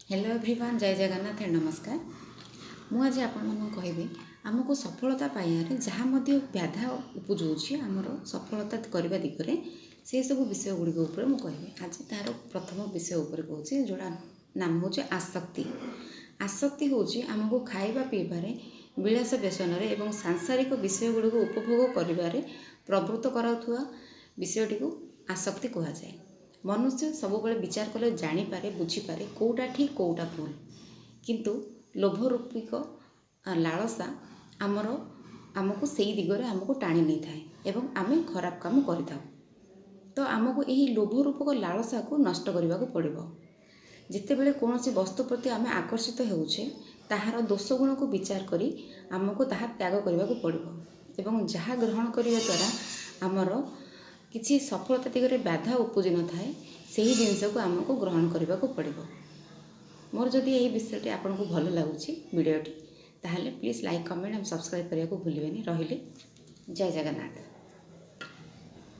Hello everyone, ଜୟ ଜଗନ୍ନାଥ, ନମସ୍କାର। ମୁଁ ଆଜି ଆପଣମାନଙ୍କୁ କହିବି, ଆମକୁ ସଫଳତା ପାଇବାରେ ଯାହା ମଧ୍ୟ ବାଧା ଉପୁଜଉଛି ଆମର ସଫଳତା କରିବା ଦିଗରେ, ସେସବୁ ବିଷୟ ଗୁଡ଼ିକ ଉପରେ ମୁଁ କହିବି ଆଜି। ତା'ର ପ୍ରଥମ ବିଷୟ ଉପରେ କହୁଛି, ଯେଉଁଟା ନାମ ହେଉଛି ଆସକ୍ତି। ଆସକ୍ତି ହେଉଛି ଆମକୁ ଖାଇବା ପିଇବାରେ, ବିଳାସ ବ୍ୟସନରେ ଏବଂ ସାଂସାରିକ ବିଷୟ ଗୁଡ଼ିକୁ ଉପଭୋଗ କରିବାରେ ପ୍ରବୃତ୍ତ କରାଉଥିବା ବିଷୟଟିକୁ ଆସକ୍ତି କୁହାଯାଏ। ମନୁଷ୍ୟ ସବୁବେଳେ ବିଚାର କଲେ ଜାଣିପାରେ, ବୁଝିପାରେ କେଉଁଟା ଠିକ୍, କେଉଁଟା ଭୁଲ। କିନ୍ତୁ ଲୋଭ ରୂପିକ ଲାଳସା ଆମର ଆମକୁ ସେଇ ଦିଗରେ ଆମକୁ ଟାଣି ନେଇଥାଏ ଏବଂ ଆମେ ଖରାପ କାମ କରିଥାଉ। ତ ଆମକୁ ଏହି ଲୋଭ ରୂପକ ଲାଳସାକୁ ନଷ୍ଟ କରିବାକୁ ପଡ଼ିବ। ଯେତେବେଳେ କୌଣସି ବସ୍ତୁ ପ୍ରତି ଆମେ ଆକର୍ଷିତ ହେଉଛେ, ତାହାର ଦୋଷ ଗୁଣକୁ ବିଚାର କରି ଆମକୁ ତାହା ତ୍ୟାଗ କରିବାକୁ ପଡ଼ିବ ଏବଂ ଯାହା ଗ୍ରହଣ କରିବା ଦ୍ୱାରା ଆମର କିଛି ସଫଳତା ଦିଗରେ ବାଧା ଉପୁଜି ନଥାଏ, ସେହି ଜିନିଷକୁ ଆମକୁ ଗ୍ରହଣ କରିବାକୁ ପଡ଼ିବ। ମୋର ଯଦି ଏହି ବିଷୟଟି ଆପଣଙ୍କୁ ଭଲ ଲାଗୁଛି, ଭିଡ଼ିଓଟି, ତାହେଲେ ପ୍ଲିଜ୍ ଲାଇକ୍, କମେଣ୍ଟ ଏବଂ ସବସ୍କ୍ରାଇବ୍ କରିବାକୁ ଭୁଲିବେନି। ରହିଲି, ଜୟ ଜଗନ୍ନାଥ।